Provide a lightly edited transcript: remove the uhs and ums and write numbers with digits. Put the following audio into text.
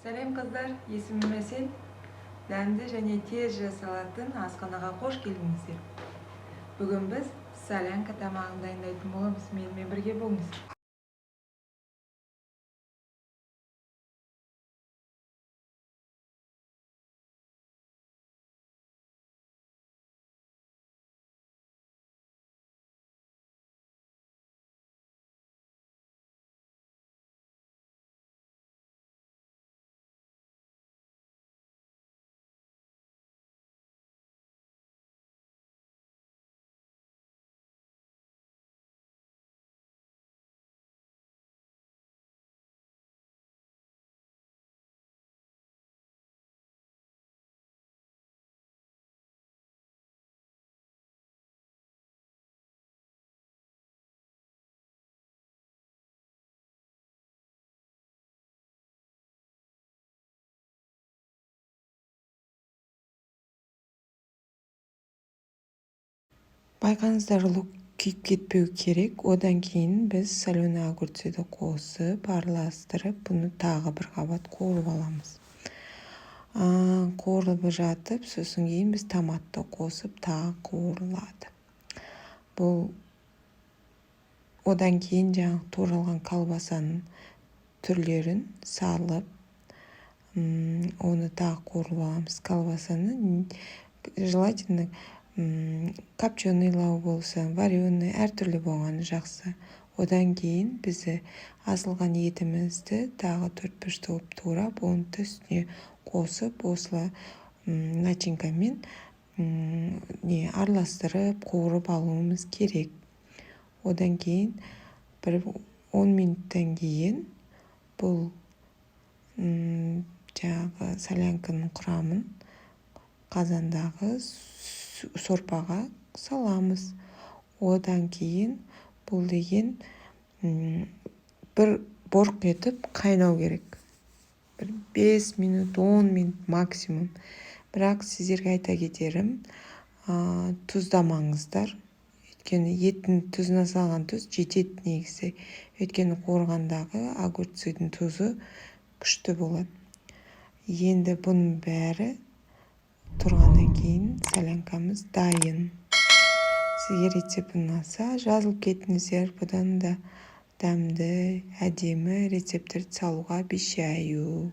Сәлем, қыздар! Есімім Әсел. Дәмді және тез жасалатын асханаға қош келдіңіздер! Бүгін біз солянка тамағын дайындайтын боламыз. Менімен бірге болыңыз. Байқаңыздар, лук күйіп кетпеу керек. Одан кейін біз соленый огурцыды қосып, араластырып, бұны тағы бір қабат қуырып аламыз. Қуырылып жатып, сосын кейін біз томатты қосып, тағы қуырылады бұл. Одан кейін жаңағы туралған колбасаның түрлерін салып, оны тағы қуырып аламыз. Колбасаны желательно копченыйлау болса, вареный, әртүрлі болғаны жақсы. Одан кейін бізді асылған етімізді тағы төртбұрышты қылып турап, оны да үстіне қосып, осылай начинкамен не араластырып, қуырып алуымыз керек. Одан кейін бір 10 минуттан кейін бұл жаңағы солянканың құрамын қазандағы сорпаға саламыз. Одан кейін бұл деген бір бұрқ етіп қайнау керек, бір 5 минут, 10 минут максимум. Бірақ сіздерге айта кетерім, тұздамаңыздар, өйткені еттің тұзына салған тұз жетеді негізі, өйткені қуырғандағы огурцыдың тұзы күшті болады. Енді бұның бәрі тұрғаннан кейін солянкамыз дайын. Сізге рецепт ұнаса, жазылып кетіңіздер. Бұдан да дәмді, әдемі рецепттерді салуға обещаю.